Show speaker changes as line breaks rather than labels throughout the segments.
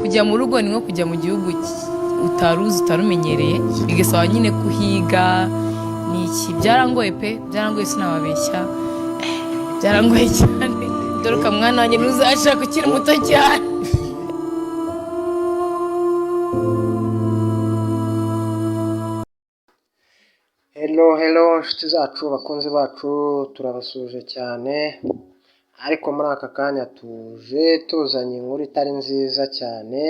Kujya mu rugo ni nko kujya mu gihugu utari uzi, utarumenyereye, bigasaba nyine kuhiga. Ni iki, byarangoye pe, byarangoye, sinababeshya, byarangoye cyane. Dore mwana wanjye, ntuzashaka ukiri muto cyane.
Hello, hello, inshuti zacu, bakunzi bacu, turabasuhuje cyane, ariko muri aka kanya tuje tuzanye inkuru itari nziza cyane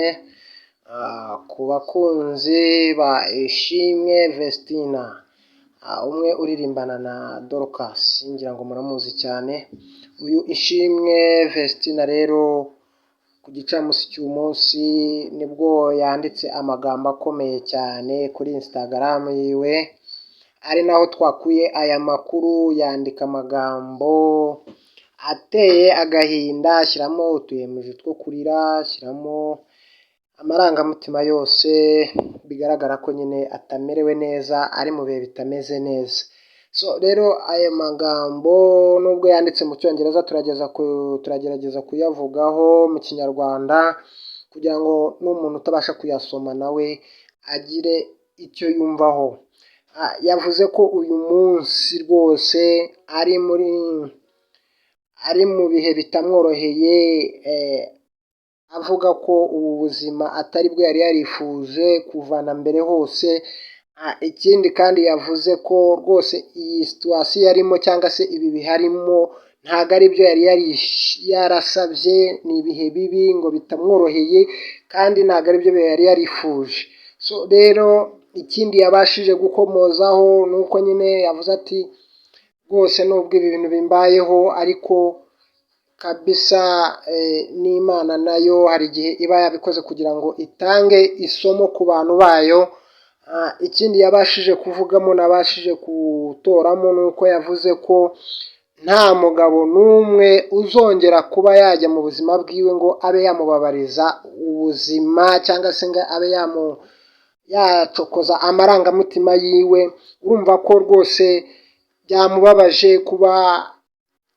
ku bakunzi ba Ishimwe Vestina, umwe uririmbana na Dorcas, ngira ngo muramuzi cyane. Uyu Ishimwe Vestina rero, ku gicamunsi cy'umunsi nibwo yanditse amagambo akomeye cyane kuri Instagram yiwe, ari naho twakuye aya makuru. Yandika amagambo ateye agahinda, ashyiramo utuyemeje two kurira, ashyiramo amarangamutima yose, bigaragara ko nyine atamerewe neza, ari mu bihe bitameze neza. So rero aya magambo, nubwo yanditse mu Cyongereza, turagerageza kuyavugaho mu Kinyarwanda kugira ngo n'umuntu utabasha kuyasoma nawe agire icyo yumvaho. Yavuze ko uyu munsi rwose ari mu bihe bitamworoheye, avuga ko ubu buzima atari bwo yari yarifuje kuva na mbere hose. Ikindi kandi, yavuze ko rwose iyi situation arimo cyangwa se ibi bihe arimo ntabwo ari byo yari yarasabye, ni ibihe bibi ngo bitamworoheye kandi ntabwo ari byo yari yarifuje. So rero ikindi yabashije gukomozaho ni uko nyine yavuze ati: "Rwose nubwo ibi bintu bimbayeho, ariko kabisa n'Imana nayo hari igihe iba yabikoze kugira ngo itange isomo ku bantu bayo." Ikindi yabashije kuvugamo, nabashije gutoramo, ni uko yavuze ko nta mugabo n'umwe uzongera kuba yajya mu buzima bwiwe ngo abe yamubabariza ubuzima cyangwa se ngo abe yacokoza amarangamutima yiwe. Urumva ko rwose byamubabaje, kuba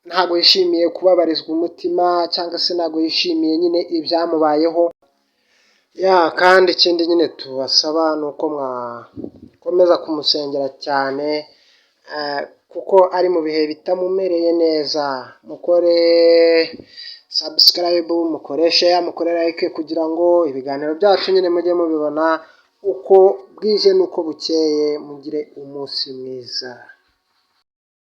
ntabwo yishimiye kubabarizwa umutima cyangwa se ntabwo yishimiye nyine ibyamubayeho. Ya, kandi ikindi nyine tubasaba ni uko mwakomeza kumusengera cyane, kuko ari mu bihe bitamumereye neza. Mukore subscribe, mukore share, mukore like, kugira ngo ibiganiro byacu nyine mujye mubibona uko bwije n'uko bukeye. Mugire umunsi mwiza.